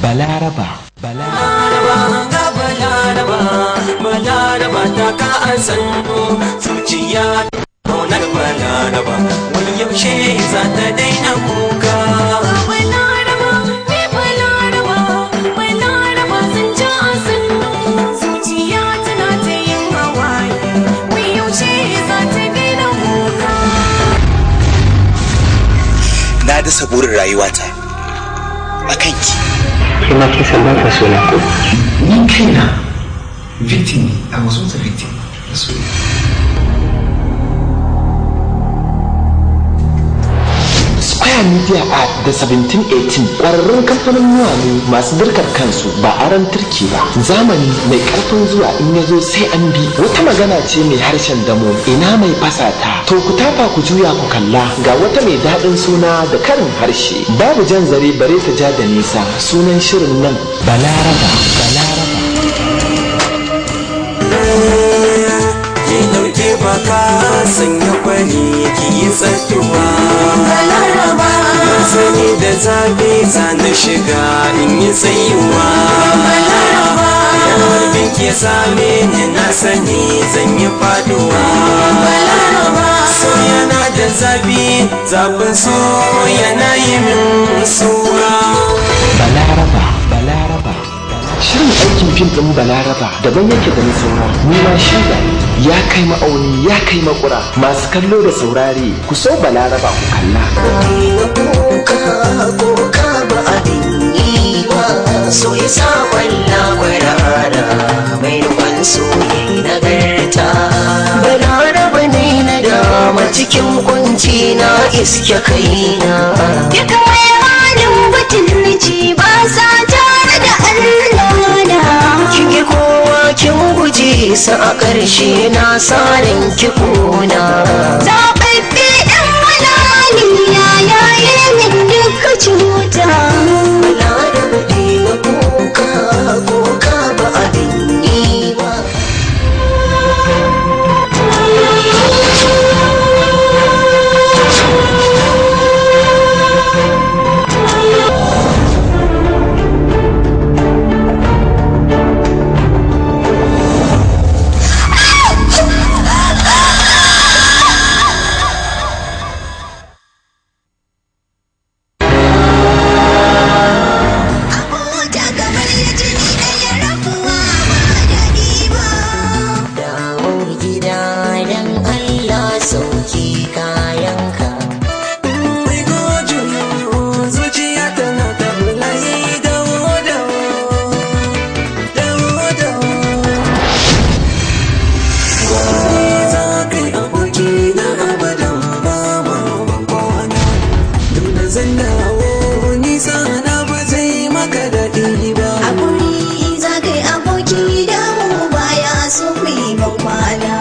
Balaraba, Balaraba, Balaraba, Balaraba ta ka a sannu zuciya kaunar Balaraba, wani yaushe za ta daina kuka. Balaraba, ni Balaraba, Balaraba sun ja a sannu zuciya tana ta yin hawaye, wai yaushe za ta daina kuka. Na dasa burin rayuwata a kanki. Ke ma kin san ba ka so na ko? Ni kaina victim, I was once a victim na soyayya. Square Media Art da 1718 ƙwararrun kamfanin ne masu dirkar kansu ba aron turki ba. Zamani mai ƙarfin zuwa in ya zo sai an bi. Wata magana ce mai harshen damo, ina mai fasata. To ku tafa ku juya ku kalla ga wata mai daɗin suna da karin harshe. Babu jan zare bare ta ja da nisa, sunan shirin nan Balaraba, Balaraba. Ki ɗauke baka sanya kwari ki yi tsattuwa. Balaraba, Na sani da zafi za na shiga in yi tsayuwa. Balaraba, Yawar ki same ni na sani zan yi faduwa. Balaraba, So yana da zafi, zafin so yana yi min sura. Balaraba, Balaraba. Shirin aikin fim ɗin Balaraba daban yake da na saura. Ni ma shaida ne. Ya kai ma'auni, ya kai makura. Masu kallo da saurare, ku so Balaraba ku kalla. Kuka kuka ba abin yi ba, so isa kwalla kwarara mai rikon soyayya nagarta. Balaraba ne na dama cikin kunci na iske kaina. Duka mai halin butulci ba sa tare da Allah na. Kin yi kowa kin guje sa a ƙarshe na sarin ki kona. Zaɓaɓɓe ɗan halali ya yaye min duka cuta. Balaraba ne na kuka kuka ba abin yi ba. Abota kamar ya jini ɗaya rabuwa ba daɗi ba. Dawo gida dan Allah sauki kayanka. Mai gojo zuciya tana ta bulayi dawo dawo dawo dawo. Wani za kai aboki na abadan ba ma ban kwana. Dole zan dawo nisa na ba zai maka daɗi ba. Hakuri za ka yi aboki damu baya so ku yi ban kwana.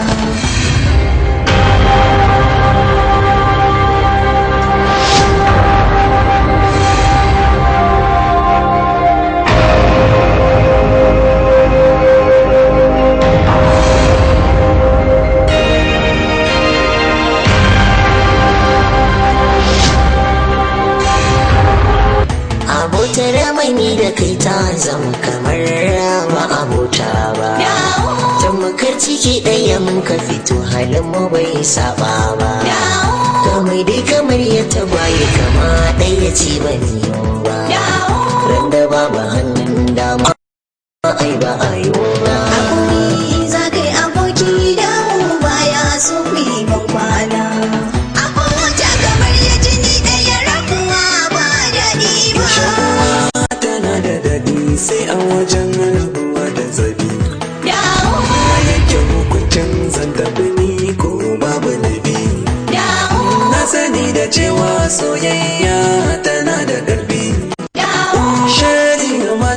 Abotar mani da kai ta zama kamar ba abota ba. Tamkar ciki ɗaya mun ka fito halin mu bai saba ba. Kamar dai kamar ya tagwaye kama ɗaya ci ban ba. Ran da babu hannun dama ai ba a yi ba. Hakuri za ka yi aboki damu baya so ku yi ban kwana. Abota kamar ya jini ɗaya rabuwa ba daɗi ba. Tana da daɗi sai a wajen rabuwa da zabi. Dawo, Yake hukuncin zan tafi ni ko babu nabi. dawo, Na sani da cewa soyayya tana da ƙarfi. dawo. Shari ma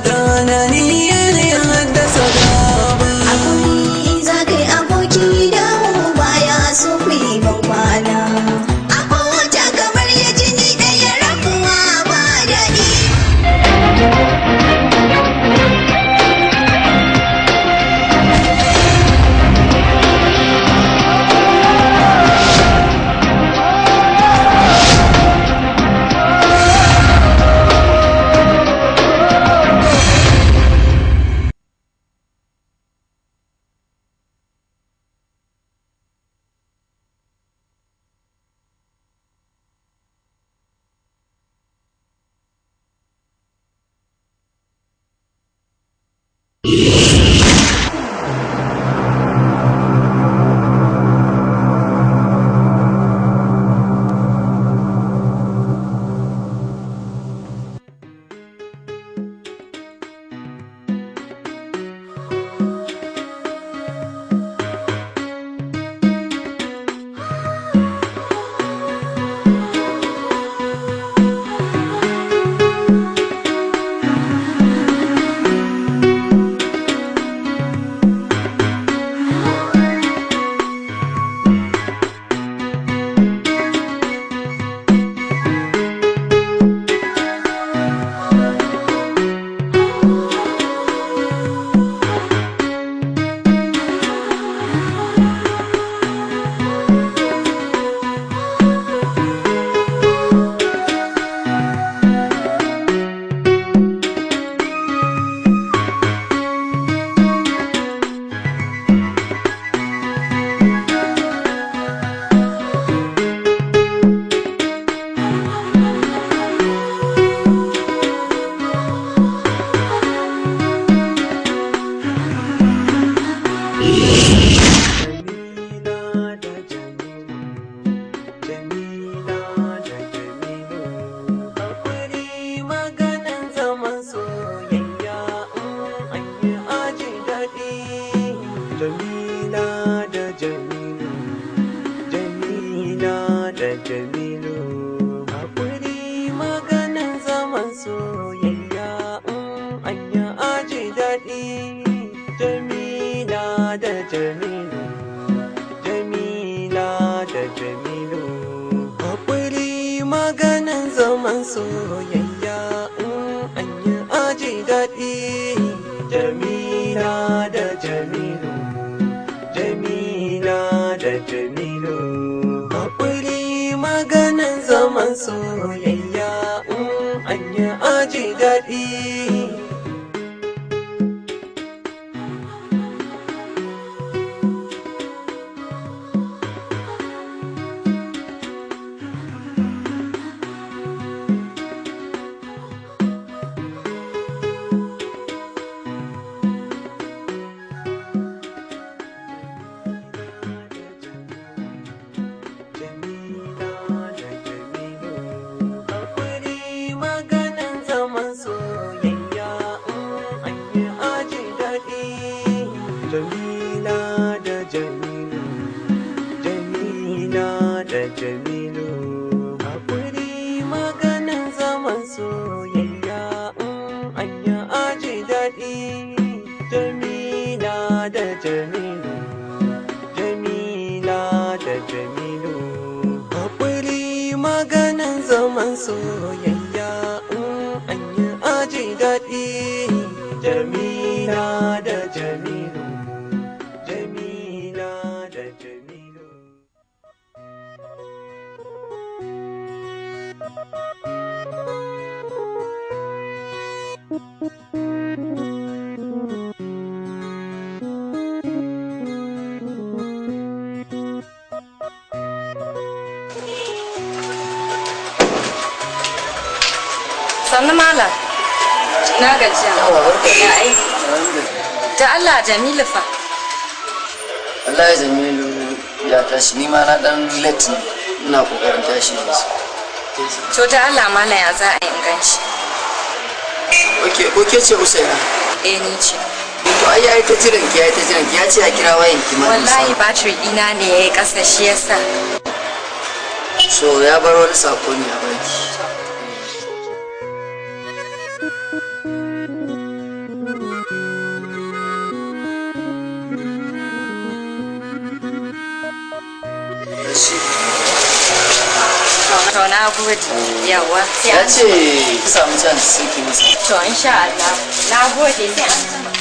daɗi. Jamila da Jamilu, Jamila da Jamilu. Haƙuri maganin zaman soyayya in an yi aji daɗi. Jamila da Jamilu, Jamila da Jamilu. Haƙuri maganin zaman soyayya in an yi aji daɗi. Jamila da Jamilu, Jamila da Jamilu. Haƙuri maganin zaman soyayya in an yi aji daɗi. Jamila da Jamilu, Jamila da Jamilu. Sannu malam. Na gajiya. Ya aiki. Da Allah Jamilu fa. Wallahi Jamilu ya tashi, ni ma na dan late ne. Ina kokarin tashi yanzu. To da Allah malam ya za a yi in ganshi. Okay, okay ce Usaina. Eh ni ce. To ai ai ta jiran ki, ai ta jiran ki, ya ce a kira wayan ki ma. Wallahi battery dina ne yayi kasa shi yasa. So ya bar wani sako ne a baki. To na gode. Yawa. Ya ce ki samu chance sai ki masa. To insha Allah. Na gode sai an jima.